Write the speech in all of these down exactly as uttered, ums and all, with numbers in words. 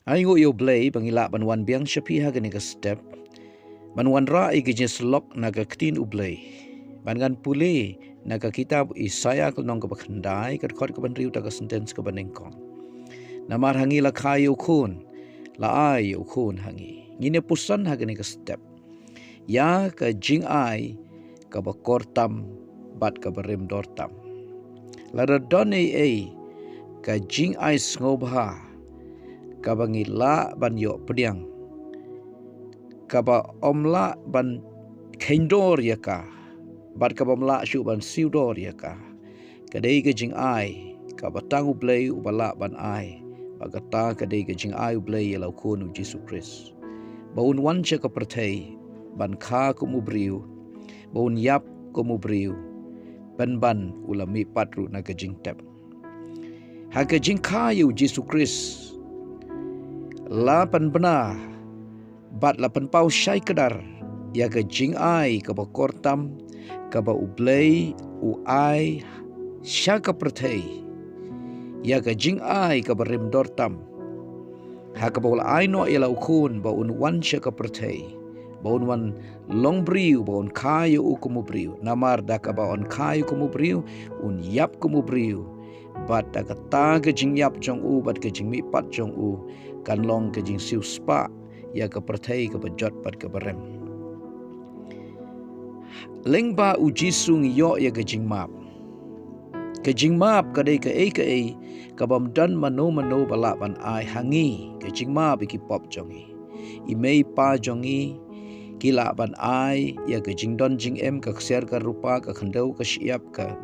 Ai nguh ïa U Blei ba ngi lah ban wan biang sha phi ha kane ka step, ban wanrah ïa ka jingïasyllok na ka ktien U Blei, ban ngan pule na ka kitab Isaïah ka lynnong kaba khyndai, ka dkhot kaba hynriew, da ka sentence kaba nyngkong. Namar ha ngi la kha ïa U Khun, la ai ïa U Khun ha ngi. Ngin ïa puson ha kane ka step ïa ka jingai kaba kor tam bad kaba rim dor tam. Lada don ei ei ka jingai sngewbha kaba ngi lah ban ïoh pdiang, kaba ym lah ban kheiñ dor ïa ka, bad kaba ym lah shuh ban siew dor ïa ka, ka dei ka jingai kaba tang U Blei uba lah ban ai. Bad kata ka dei ka jingai U Blei ïa la U Khun U Jisu Khrist, ba un wan sha ka pyrthei ban kha kum u briew, ba un ïap kum u briew, pynban u la mihpat ruh na ka jingtep. Ha ka jingkha ïa U Jisu Khrist, la pynbna bad la pynpaw shai kdar ïa ka jingai kaba kor tam kaba U Blei u ai sha ka pyrthei, ïa ka jingai kaba rim dor tam, ha kaba u la ai noh ïa la U Khun ba un wan sha ka pyrthei, ba un wan long briew, ba un kha ïa u kum u briew. Namar da kaba un kha ïa u kum u briew, un ïap kum u briew, bad da kata ka jingïap jong u bad ka jingmihpat jong u kan long ka jingsiewspah ïa ka pyrthei kaba jot bad kaba rim. Lyngba U Jisu ngi ïoh ïa ka jingmap. Ka jingmap ka dei kaei kaei kaba ym don mano mano ba lah ban ai ha ngi. Ka jingmap ïa ki pop jong ngi. I mei i pa jong ngi ki lah ban ai ïa ka jingdon jingem, ka ksiar ka rupa, ka khyndew ka shyiap, ka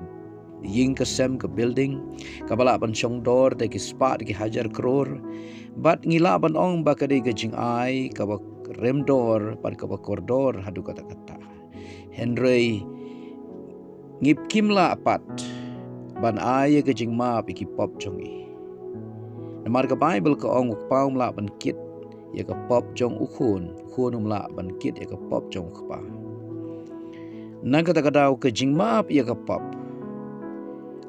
ïing ka sem, ka building, kaba lah ban shong dor da ki spah da ki hajar klur. Bad ngi lah ban ong ba ka dei ka jingai kaba rim dor bad kaba kor dor haduh katta katta. Hynrei ngi kim lah pat ban ai ïa ka jingmap ïa ki pop jong ngi. Namar ka Baibl ka ong, U Kpa um lah ban kit ïa ka pop jong U Khun, U Khun um lah ban kit ïa ka pop jong U Kpa. Na kata ka daw ka jingmap ïa ka pop,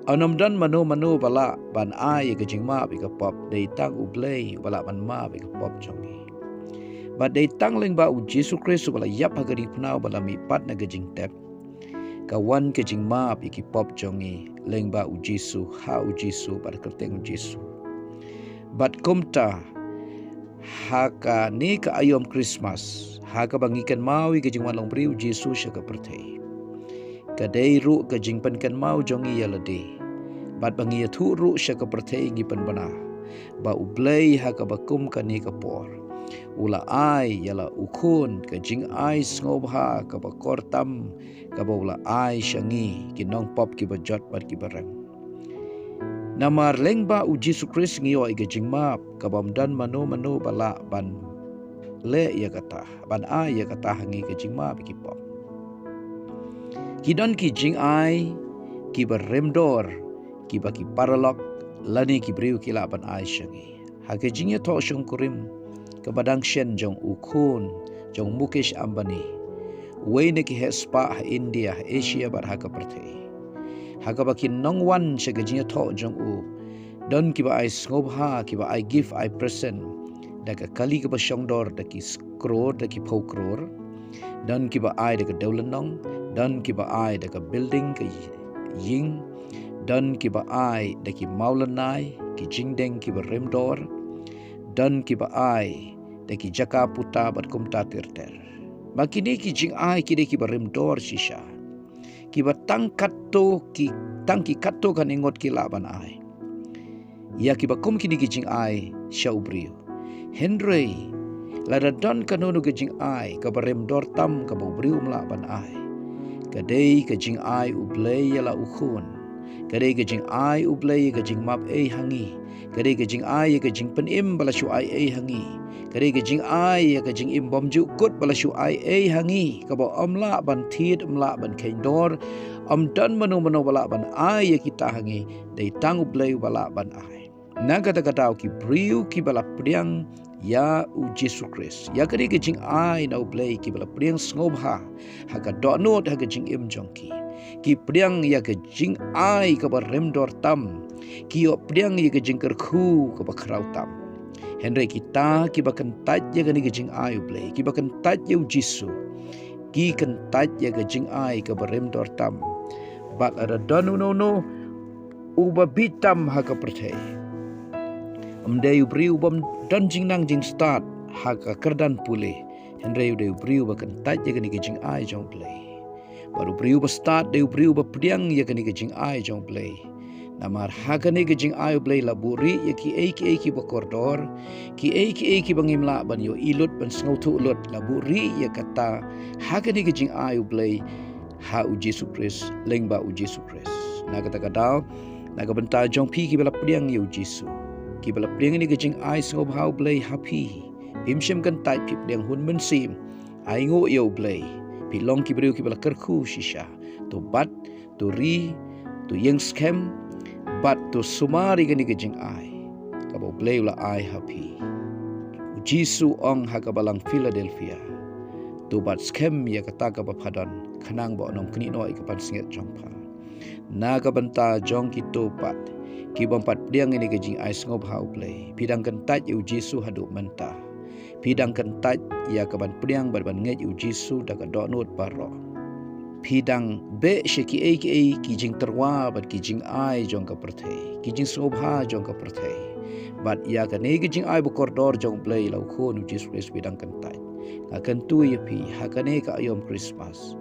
ym don mano mano ba lah ban ai ïa ka jingmap ïa ka pop, dei tang U Blei uba lah ban map ïa ka pop jong ngi. Bad dei tang lyngba U Jisu Khrist uba la ïap ha ka diengphna, uba la mihpat na ka jingtep, ka wan ka jingmap ïa ki pop jong ngi lyngba U Jisu, ha U Jisu, bad ha ka kyrteng U Jisu. Bad kumta, ha kane ka aïom Khristmas, ha kaba ngi kynmaw ïa ka jingwan long briew U Jisu sha ka pyrthei, ka dei ruh ka jingpynkynmaw jong ngi ïa lade. Bad ba ngi ïathuh ruh sha ka pyrthei, ngi pynbna ba U Blei ha kaba kum kane ka por u la ai ïa la U Khun ka jingai sngewbha kaba kor tam, kaba u la ai sha ngi ki nongpop kiba jot bad kiba rim. Namar lyngba U Jisu Khrist ngi ïoh ïa ka jingmap kaba ym don mano mano ba lah ban leh ïa kata, ban ai ïa kata ha ngi, ka jingmap ïa ki pop. Ki don ki jingai kiba rim dor kiba ki paralok lane ki briew ki lah ban ai sha ngi. Ha ka jingïathoh shongkurim kaba dang shen jong U Khun, jong Mukesh Ambani, uwei na ki heh spah ha India, ha Asia bad ha ka pyrthei, ha kaba ki nongwan sha ka jingïathoh jong u, don kiba ai sngewbha, kiba ai gift, ai present da ka kali kaba shong dor da ki s-, klur, da ki phew klur. Don kiba ai da ka dewlynnong, don kiba ai da ka building, ka ïing, don kiba ai da ki mawlynnai, ki jingdeng kiba rim dor, don kiba ai da ki jaka puta bad kumta ter ter. Ma kine ki jingai ki dei kiba rim dor shisha, kiba tang katto ki, tang ki katto katne ngut ki lah ban ai ïa kiba kum kine ki jingai sha u briew. Hynrei lada don kano kano ka jingai kaba rim dor tam kaba u briew um lah ban ai, ka dei ka jingai U Blei ïa la U Khun. Ka dei ka jingai U Blei ïa ka jingmap ei ha ngi. Ka dei ka jingai ïa ka jingpynim ba la shu ai ei ha ngi. Ka dei ka jingai ïa ka jingim bymjukut ba la shu ai ei ha ngi, kaba ym lah ban thied, ym lah ban kheiñ dor, ym don mano mano ba lah ban ai ïa kita ha ngi, dei tang U Blei uba lah ban ai. Na kata ka daw ki briew kiba la pdiang ïa U Jisu Khrist, ïa ka dei ka jingai na U Blei, kiba la pdiang sngewbha ha ka dohnud ha ka jingim jong ki, ki pdiang ïa ka jingai kaba rim dor tam, ki ïoh pdiang ïa ka jingkyrkhu kaba khraw tam. Hynrei kita kiba kyntait ïa kane ka jingai U Blei, kiba kyntait ïa U Jisu, ki kyntait ïa ka jingai kaba rim dor tam. Bad lada don uno uno uba bitam ha ka pyrthei, ym dei u briew uba don jingnang jingstad ha ka kyrdan pule, hynrei u dei u briew uba kyntait ïa kane ka jingai jong U Blei. Bad u briew uba stad dei u briew uba pdiang ïa kane ka jingai jong U Blei. Namar ha kane ka jingai U Blei la buhrieh ïa kiei kiei kiba kordor, kiei kiei kiba ngim lah ban ïohi lut, ban sngewthuh lut, la buhrieh ïa kata ha kane ka jingai U Blei, ha U Jisu Khrist, lyngba U Jisu Khrist. Na kata ka daw, na ka bynta jong phi kiba la pdiang ïa U Jisu, kiba la pdiang ïa kane ka jingai sngewbha U Blei ha phi, phim shym kyntait, phi pdiang hun mynsiem, ainguh ïa U Blei, phi long ki briew kiba la kyrkhu shisha. To bat, to ri, to ïeng skhem, bad to sumar ïa kane ka jingai kaba U Blei u la ai ha phi. U Jisu u ong ha ka balang Philadelphia, to bat skhem ïa kata kaba pha don, khnang ba un ym knieh noh ïa ka pansngiat jong pha. Na ka bynta jong kito pat ki bym pat pdiang ïa kane ka jingai sngewbha U Blei, phi dang kyntait ïa U Jisu haduh mynta. Phi dang kyntait ïa ka ban pdiang bad ban ngeit ïa U Jisu da ka dohnud baroh. Phi dang beh sha kiei kiei ki jingtyrwa bad ki jingai jong ka pyrthei, ki jingsngewbha jong ka pyrthei. Bad ïa kane ka jingai ba kordor jong U Blei la U Khun U Jisu Khrist phi dang kyntait. Nga kyntu ïa phi ha kane ka aïom Khristmas,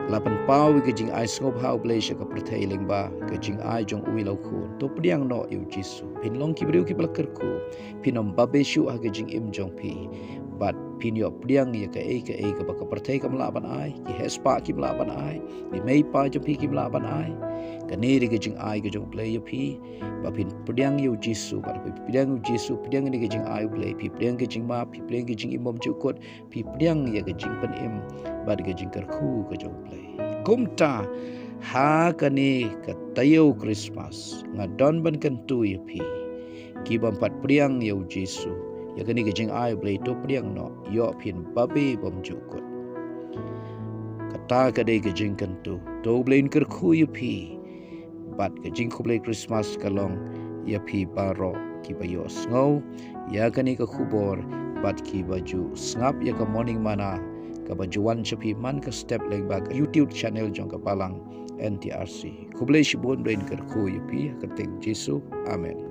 la pynpaw ïa ka jingai sngewbha U Blei sha ka pyrthei lyngba ka jingai jong U ïa la U Khun. To pdiang noh ïa U Jisu. Phin long ki briew kiba la kyrkhu. Phin ym babe shuh ha ka jingim jong phi. Bad phin ïoh pdiang ïa kaei kaei kaba ka pyrthei kam lah ban ai, ki heh spah kim lah ban ai, ki mei pa jong phi kim lah ban ai. Kane dei ka jingai ka jong U Blei ïa phi. Ba phin pdiang ïa U Jisu, bad phin pdiang ïa U Jisu, pdiang ïa ka jingai U Blei, phi pdiang ka jingmap, phi pdiang ka jingim bymjukut, phi pdiang ïa ka jingpynim bad ka jingkyrkhu ka jong U Blei. Kumta ha kane ka taïew Khristmas nga don ban kyntu ïa phi ki bym pat pdiang ïa U Jisu, ïa kane ka jingai U Blei, to pdiang noh, ïoh phin babe bymjukut. Kata ka dei ka jingkyntu. To U Blei un kyrkhu ïa phi. Bad ka jingkhublei Khristmas ka long ïa phi baroh kiba ïohsngew ïa kane ka khubor bad kiba ju sngap ïa ka Morning Manna kaba ju wan sha phi man ka step lyngba ka YouTube channel jong ka Balang N T R C. Khublei shibun, U Blei un kyrkhu ïa phi ha ka kyrteng Jisu. Amen.